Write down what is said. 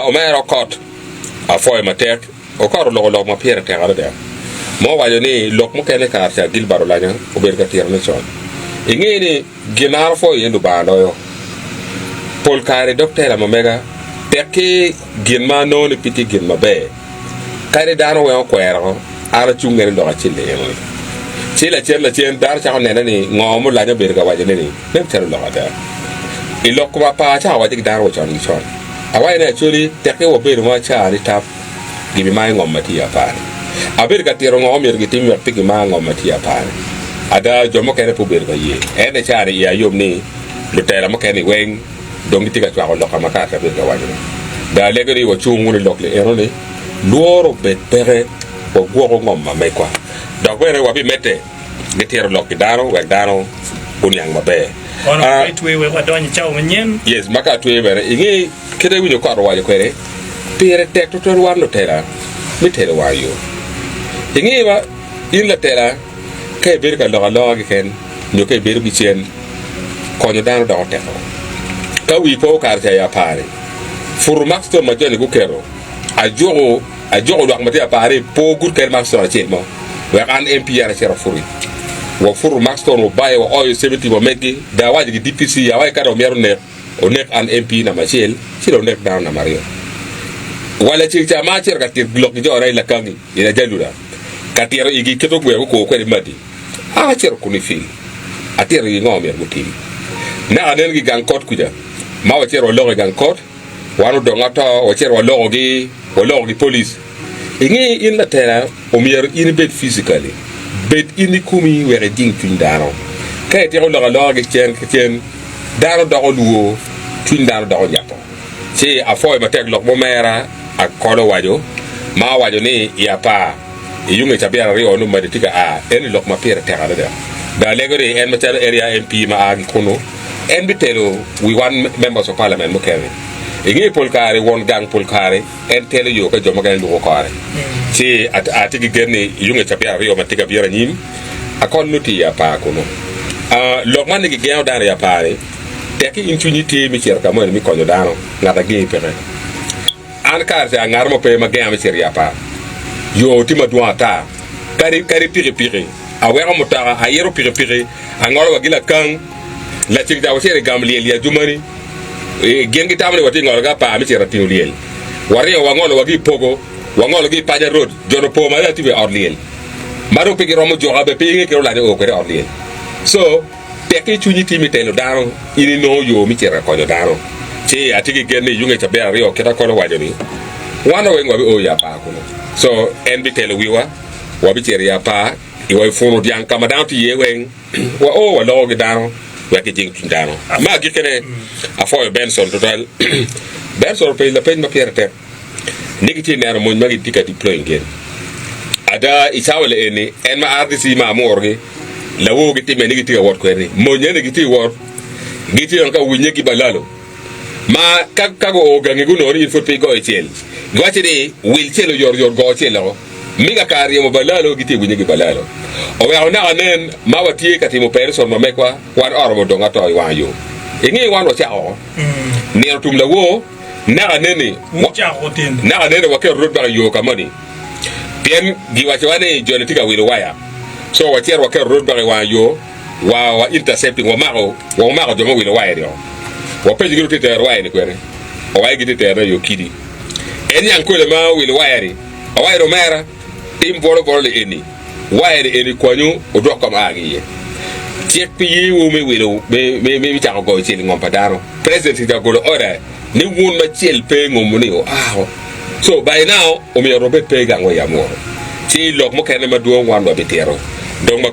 Omera Okot apwoyo matek. Okot oloko lok ma pire tek adada ma owaco ni lok mukene kare ca Gilbert Olanya obedo ka tirone con. Inge ni gin ma an apwoyo iye Lubanga loyo pol kare i dog tela ma mega tek ki gin ma anongo ni pe tye gin maber. Kadi dano weng okwero an acung ngene lok acel-li enoni. Ci lacen lacen dano cako nene ni ngo ma Olanya obedo ka wacone ni nen calo lok ada. I lok kom apar acako waco ki dano wa con ki con. Awaco ni Acholi tekki wabedo ma waca ni tap gibimayo ngom ma tye i apar-ni. Abedo ka tito ngo ma myero gitim wek pe gimar ngom ma tye i apar-ni. Ada, jo mukene pe obedo ka ye. Ento i caa-ni iya yom ni lutela mukene-ni weng dong gitye ka cwako lokka ma kare abedo ka wacone. Dong alego ni wacung wunu i lok li eno-ni, lworo obed peke, wagwoku ngom ma megwa, dok bene wabimedde ki tito lok ki dano wek dano guniang maber. Kono ka itweyo wek wadony i cawa manyen. Yes, ma ka atweyo bene, inge kite iwinyo kot owaco kwede, pire tek tutwal wan lutela me telo wang yo. Inge ma in latela ka ibedo ka lok aloka keken nyo ka ibedo ki cen, konyo dano doko teko. Ka wii pe okato ca i apar-ri, putu Maxton ma joni guketo, ajuko ajuko lwak ma tye i apar-ri pe ogut kadi Maxton acel mo, wek an MP an acit aputi. Waputo Maxton, wabayo, waoyo cementi wameggi, dong awaco ki DPC, awaco ka dong myero onek, onek an MP namba acel, ci dong onek dano namba aryo. Wa laceng ca ma acito ka tito lok ki jona i Lakangi, i Lajaluda, ka tito igi kit ogwer gukur kwede madi. An acito kunu i fil, atito igi ngo myero gutim. Naka nen gi gang kot kuca, ma wacito waloko i gang kot, wan odong ato, wacito waloko gi, waloko gi police. Inge in latela, omyero in ibed physically, bed in ikomi wek ijing cwiny dano. Ka ityeko lok aloka ki cen ki cen, dano doko lwor, cwiny dano doko nyato. Ci apwoyo matek lok mumera Akol owaco, ma owaco ni i apar i yung i cabit aryo nongo madi tye ka a, eni lok ma pire tek adada. Dong alego ni en macalo area MP ma a ki kunu, en bitelo wi wan members of parliament mukene. Inge pol kare won gang pol kare en telo yo ka jo mukene luko kore. Ci atye ki gen ni i yung i cabit aryo ma tye ka bino anyim, Akol nongo tye i apar kunu. Lok man ni gigengo dano i apar-ni, tekki in cwinyi tye me cito ka moni me konyo dano, ngat a gengi peke. An kare ca ngat mo pe ma genga me cito i apar. Yo tye madwong ata. Kadi kadi pikipiki, aweko mutoka, ayito pikipiki, angolo wa ki lakang. Laceng ca wacito i gamo lyel i Adjumani. Gin gitamo ni watye ngolo ki apar me cito atingo lyel. Waringo wangolo wa ki i Pogo, wangolo ki i Paja Road. Jo-ni opo malo atye wa i ot lyel. Ma dong pe giromo juka bene pe inge kit olanya oo kwede i ot lyel. So. Tek i cwinyi tye me telo dano, in inongo yo me cito ka konyo dano. Ci atye ki gen ni i yung cabit aryo kit akol owaco ni, wan weng wabi o i apar kunu. So en bitelo wiwa, wabicito i apar, i wa i punu dyang ka ma dano tye iye weng, wa o waloko ki dano wek gijing cwiny dano. Me agikkine, apwoyo Benson tutwal. Benson openyo lapeny ma pire tek. ni gitye neno mony ma gitye ka deploying gin. Ada i cawa li eni en ma RDC ma amuro gi lawor gi time ni gitye ka wot kwede ni mony eni gitye wot gitye dong ka winye ki balalo ma ka ka gu oo gangi gunongo ni in pud pe igoyo cel giwaco ni wil cel oyot oyot go cel oko mi ka kar ryemo balalo gitye winye ki balalo oweko naka nen ma watye ka timo operation ma mekwa wan oromo dong ato i wang yo inge wan wacako oko nino tum lawor Naka neni, naka neni waketo roadblock i yo ka moni pien giwacowa ni joni tye ka wilo waya. So wacito waketo roadblock i wang yo, wa wa intercepting, wamako, wamako jo ma wilo waya ni o. Wapenjo gi tye tero waya ni kwene, owaco gitye terone i yo kidi. En nyang kole ma owilo waya ni, owaco ni omera, tim bwolo bwolo li eni, waya ni eni kwanyu odwok ka ma aa ki iye. Cik pe yewu me wilo, me, me, me cako goyo cel i ngom pa dano. President tye ka golo order ni wun ma cel pe i ngom ni oao. So by now omyero wabed pe i gang wa i Amuru. Ci lok mukene madwong wan wabitito. Dong ma.